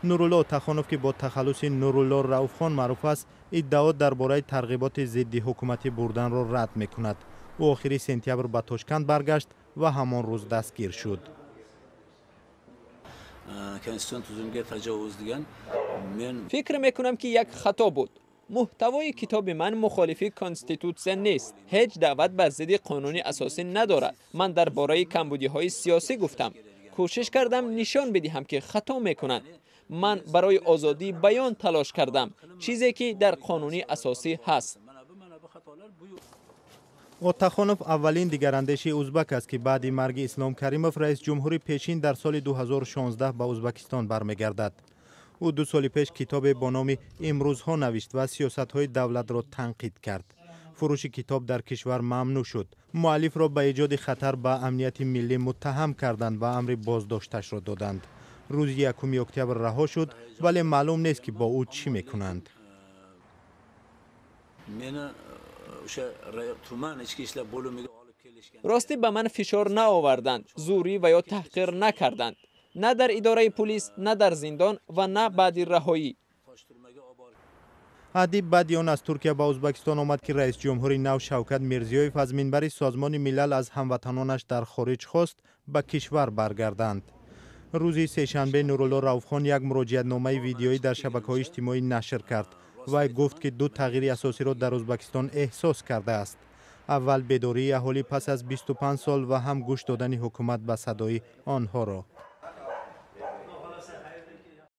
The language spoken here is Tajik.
Нурулло Отахонов, ки бо тахаллуси Нурулло Рауфхон маъруф аст, иддао дар бораи тарғиботи зиддиҳукуматӣ бурданро рад мекунад. Ӯ охири сентябр ба Тошканд баргашт ва ҳамон рӯз дастгир шуд. Konstitutsion tuzumga tajovuz degan men Фикр мекунам, ки як хато буд. Муҳтавои китоби ман мухолифи конститутсия нест, ҳеҷ даъват бар зидди қонуни асосӣ надорад. Ман дар бораи камбудиҳои сиёсӣ гуфтам, кӯшиш кардам нишон бидиҳам, ки хато мекунанд. Ман барои озодии баён талош кардам, чизе ки дар қонуни асосӣ ҳаст. Mana bu xatolar bu Отахонов аввалин дигарандеши узбак аст, ки баъди марги Ислом Каримов, раис ҷумҳури пешин, дар соли 2016 ба Узбакистон бармегардад. Ӯ 2 соли пеш китобе бо номи «Имрӯзҳо» навишт ва сиёсатҳои давлатро танқид кард. Фурӯши китоб дар кишвар мамнӯъ шуд. Муаллифро ба эҷоди хатар ба амнияти миллӣ муттаҳам карданд ва амри боздошташро доданд. Рӯзи 1 октябр раҳо шуд, вале маълум нест, ки бо ӯ чӣ мекунанд. Meni o'sha tuman ichki ishlar bo'limiga olib kelishgan. Ростӣ, ба ман фишор наоварданд, зӯрӣ ва ё таҳқир накарданд, на дар идораи пулис, на дар зиндон ва на баъди раҳоӣ. Toshturmaga olib borib Адиб баъди он аз Туркия ба Ӯзбекистон омад, ки раисҷумҳури нав Шавкат Мирзиёев аз минбари Созмони Милал аз ҳамватанонаш дар хориҷ хост ба кишвар баргарданд. Рӯзи сешанбе Нурулло Рауфхон як муроҷиатномаи видеоӣ дар шабакаҳои иҷтимоӣ нашр кард. Вай гуфт, ки ду тағйири асосиро дар Ӯзбекистон эҳсос кардааст: аввал, бедории аҳолӣ пас аз 25 сол ва ҳам гӯш додани ҳукумат ба садои онҳоро.